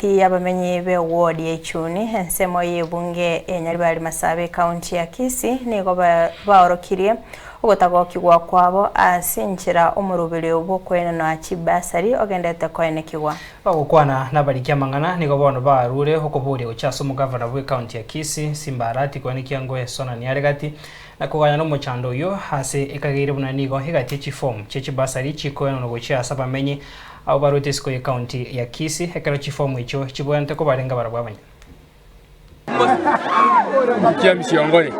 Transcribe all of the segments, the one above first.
Gati y'abamenyi b'eward ya Ichuni, ensemo y'ebunge ya Nyaribari Masaaba ekaunti ya Kisii nigo baorokirie ogotagokigwa kwabo ase enchera omoroberio bw'okoenana chibasari ogenderete koenekigwa. Bagokwana nabariki amang'ana nigo bono barure okoboria gochia ase omogavana bw'ekaunti ya Kisii, Simba Arati koenekia ngoesonania are gati na koganya nomochando oyio ase ekageire buna nigo egati ye chifomu chie chibasari chikoenanwa gochia ase abamenyi Abwo barwete isiko y'ecounty ya Kisii ekero chifomu echio chibwenerete kobarenga barabwo abanyene. James Ongore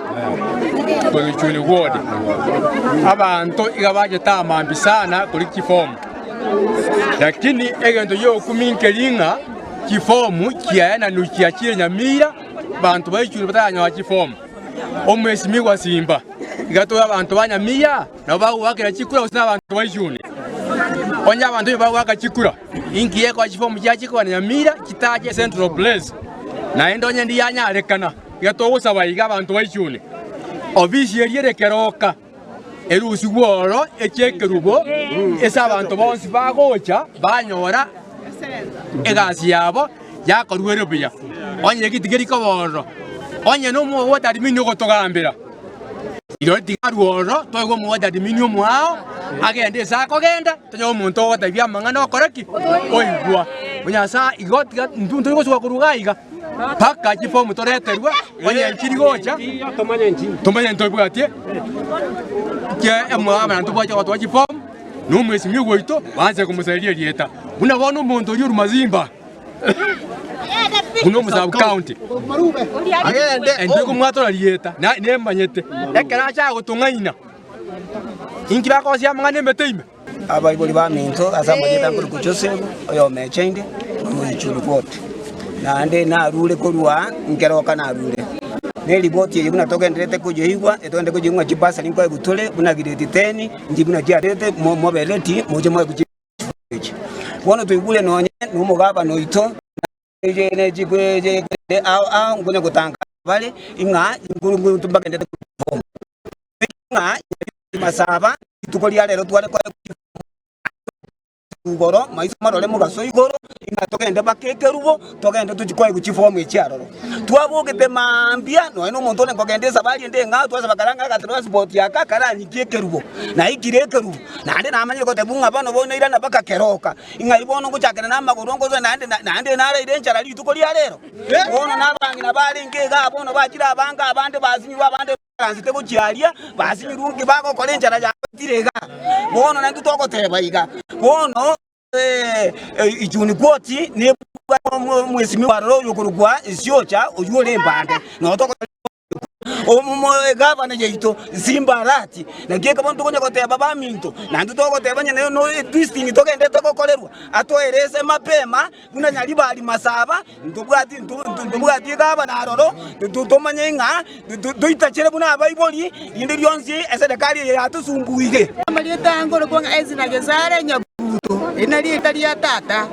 korwa Ichuni Ward, Abanto iga bachete amambi sana koria chifomu, lakini egento giokumia nkeri ng'a chifomu chiaenanwe chiachire Nyamira, abanto ba Ichuni bataranyora chifomu. Omwesimigwa Simba, iga tore abanto ba Nyamira. Nabo bagoakera chikura gose nabanto ba Ichuni. Onye abanto oyio bagoaka chikura, inki gekoa chifomu chia chikoba na Nyamira chitache Central Place? Naende onye ndiyanyarekana, iga togosaba iga abanto ba Ichuni, ofisi eria ere keroka erusigwe ororo echie ekerubo ase abanto bonsi bagocha banyora egasi yabo yakorwa ere buya. Onye egiti keria koba ororo, onye nomogwoti admin ogotogambera. Rirorio tiga arue ororo, toigwe omogwati adimini omoao, agende ase akogenda, tonyore omonto ogotebia amang'ana okore ki? Oigwa. Nyasae igo tiga intwe ntori gosuka korwa iga iga, mpaka chifomu toreterwe, onye nchiri gocha, tomanye ntobwatie ki emwabo na ntobwache gotoa chifomu, na omwesimigwa oito, banse komosareria erieta. Buna bono omonto oria orwa Mazimba. Buna omosabu county intwe komwatora rieta nemanyete ekero acha gotong'aina inki bakosia amang'ana emete ime. Abaibori baminto ase amarieta nkorokwa Joseph oyomecheinde omoichuni bwoti, naende narure korwa nkeroka narure. Ne eriboti eye buna togendererete koyeigwa, etogende koyeigwa ng'a chibasari nkoegwa tore buna grade ten, inche buna chiarete mobe ready moche moegwe echi. Bono twaigure nonye nomogabana oito ao ao nkonya gotangasa bare ng'a mbagenderete perform ng'a masaba rituko ria rero tware igoro maiso marore mogaso igoro ng'a togende mpaka ekerubo togende tochie koegwa chifomu echi aroro. Twabogete mambia nonya na omonto ore kogenda esabari ende eng'ao twasaba karang'e agatransport aka karanyikie ekerubo naikire ekerubo naende namanyire gotebwa ng'a bono bono nairana mpaka keroka ing'ai bono ngochakera na amagoro ngosoe naende naende naraire enchara rituko ria rero. Bono na abang'ina barenge igaa bono bachire abange abande basinyirwe abande baransete gochia aria basinyirwe nki bagokora enchara yabaitire igaa. Bono naintwe togoteba iga bono. Ichuni kwoti omwesimigwa aroro oyokorokwa Esiocha, oyio ore embande, nao egavana yaito Simba Arati. Naki ekaba ntokonya goteba baminto, naintwe togoteba onye no etwisting togendete gokorerwa, atoerese mapema buna Nyaribari Masaba, ntobwati ntobwati egavana aroro, tomanye ng'a toitachere buna abaibori, rinde rionsi eserekari eye yatosumbuire. Amarieta aya nkorokwa ng'a Ezra Gesare Nyabuto, eri nario erieta ria tata.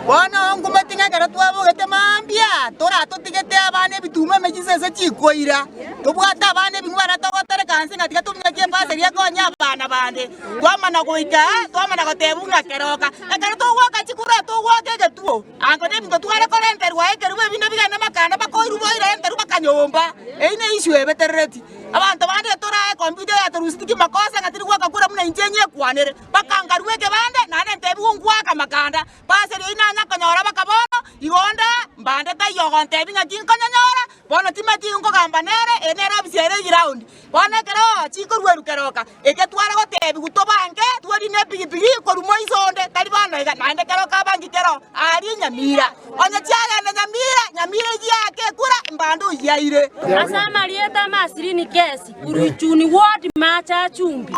Bono nkumeti ng'a ekero twabogete mambia, toratotigete abana ebituma ime chisese chikoira, tobwate abana ebing'u baria togotereka nse ng'a tiga tominyokie ebasari ekonye abana bande. Twamana goika aa, twamana gotebwa ng'a keroka, ekero togoaka chikura togoaka egetuo, ango nebinto tware korenterwa ekerubo ebinde bigende makanda bakoirwa boirenterwa bakanyomba, eyio ne issue ebeterereti. Abanto bande torae computer yatorusitie kimakosa ng'a tiri goaka kura buna inche nyekwanere, bakankarua ekebande naende ntebigwe ngoaka makanda. Paseri oyio nanya konyora baka bono, igo onde mbande taiyo ogontebia ng'aki nkonyonyora, bono timanyeti nkogamba nere, eye nere ofisi ere eground. Bono ekero chikorwerwa keroka, eke tware gotebigwa tobange twerine epigipigi korwa moiso onde, tari bono iga, naende keroka abangi kero aaria Nyamira. Onye chiagenda Nyamira, Nyamira eyio yaaka ekura, mbande oyio aire. Ase amarieta 'Amasirini Kesi, Uruchuni Ward, Macha Chumbi.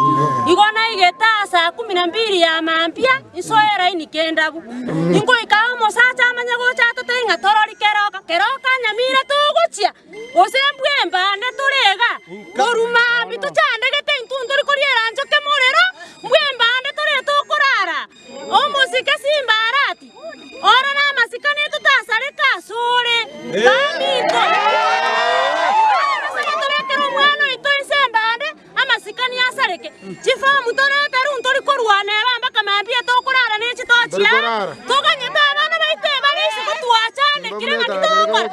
Igo naigete aa saa kumi na mbili ya mambia, insoe eraini kendabu. Ingoika omosacha amanye gocha atotebie ng'a torori keroka, keroka Nyamira togochia. Gose mbwembande tore iga, korwa mambia tochandegete intwe ntori koria erancho kemorero, mbwembande tore tokorara. Omosike simba arati, Orore amasikani totasareka asore, baminto. Tobasaba tobekere omwana oito inse embande, amasikani asareke. Chifomu toreterwe ntori korwana eba mpaka mambia tokorara ne chitochi aa, toganyete abana baito ebare isiko twacha. Twabokire ng'aki togokora?